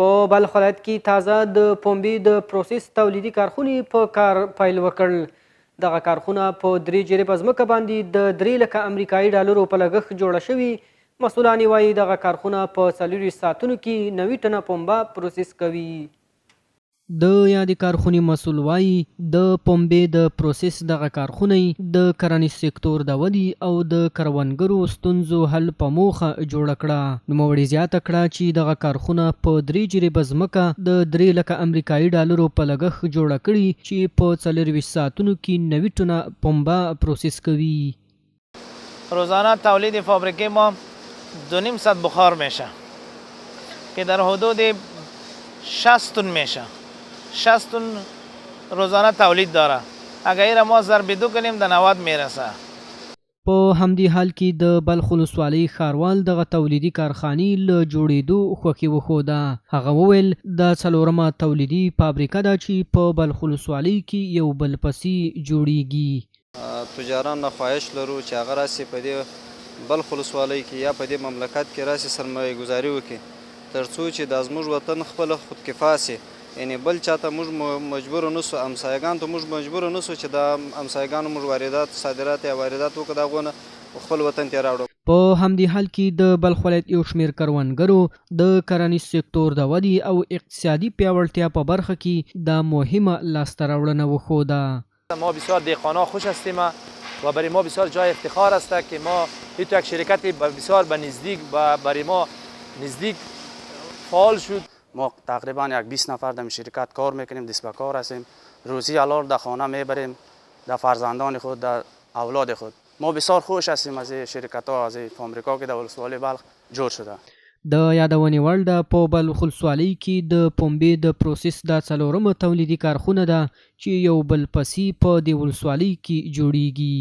په بلخ ولایت کې تازه د پومبې د پروسس تولیدي کارخونې په کار پیل وکړ. دغه کارخونه په درې جریبه ځمکه باندې د درې لکه امریکایي ډالرو په لګښت جوړه شوې. مسولان یې وایي، دغه کارخونه په 24 ساعتونو کې 90 ټنه پومبه پروسس کوي. د یادې کارخونې مسول وايي، د پنبې د پروسس دغه کارخونه یې د کرنیز سکتور د ودې او د کروندګرو ستونزو حل په موخه جوړه کړه. نوموړي زیاته کړه چې دغه کارخونه په درې جریبه ځمکه د درې لکه امریکايي ډالرو په لګښت جوړه کړې چې په 24 ساعتونو کې 90 ټنه پنبه پروسس کوي. روزانه تولید فابریکه ما 2.5 ساعت بخار میشه که در حدود 60 تن میشه. 60 تن روزانه تولید داره. اگر ایره ما ضرب دو کنیم در 90 میرسه. په همدې حال کې د بلخ ولسوالۍ ښاروال دغه تولیدي کارخانې له جوړېدو خوښي وښوده. هغه وویل، دا څلورمه تولیدي فابریکه ده چې په بلخ ولسوالۍ کې یو بل پسې جوړېږي. تجاران نه خواهش لرو چې هغه راسي په دې بلخ ولسوالۍ کې یا په دې مملکت کې راسي سرمایه ګذاري وکړي تر څو چې دا زموږ وطن خپله خودکفا سي، یعنې بل چاته موږ مجبور نه سو، همسایګان ته موږ مجبور نه سو چې دا همسایګانو موږ واردات صادرات یا واردات وکړو د هغو نه خپل وطن ته راوړو. په همدې حال کې د بلخ ولایت یو شمېر کروندګرو د کرنیز سکتور د ودې او اقتصادي پیاوړتیا په برخه کې دا مهمه لاسته راوړنه وښوده. ما بسیار دهقانا خوش هستیم و برای ما بسیار جای افتخار است که ما ایتو یک شرکت بسیار به نزدیک برای ما نزدیک فعال شد. ما تقریبا یک 20 نفر در شرکت کار میکنیم، دست به کار هستیم، روزی حلال در خانه میبریم، در فرزندان خود، در اولاد خود. ما بسیار خوش هستیم از این شرکت ها، از این فابریکا که در ولسوالی بلخ جوړ شده. د یادونې وړ ده، په بلخ ولسوالۍ کې د پنبې د پروسس دا څلورمه تولیدي کارخونه ده چې یو بل پسې په دې ولسوالۍ کې جوړېږي.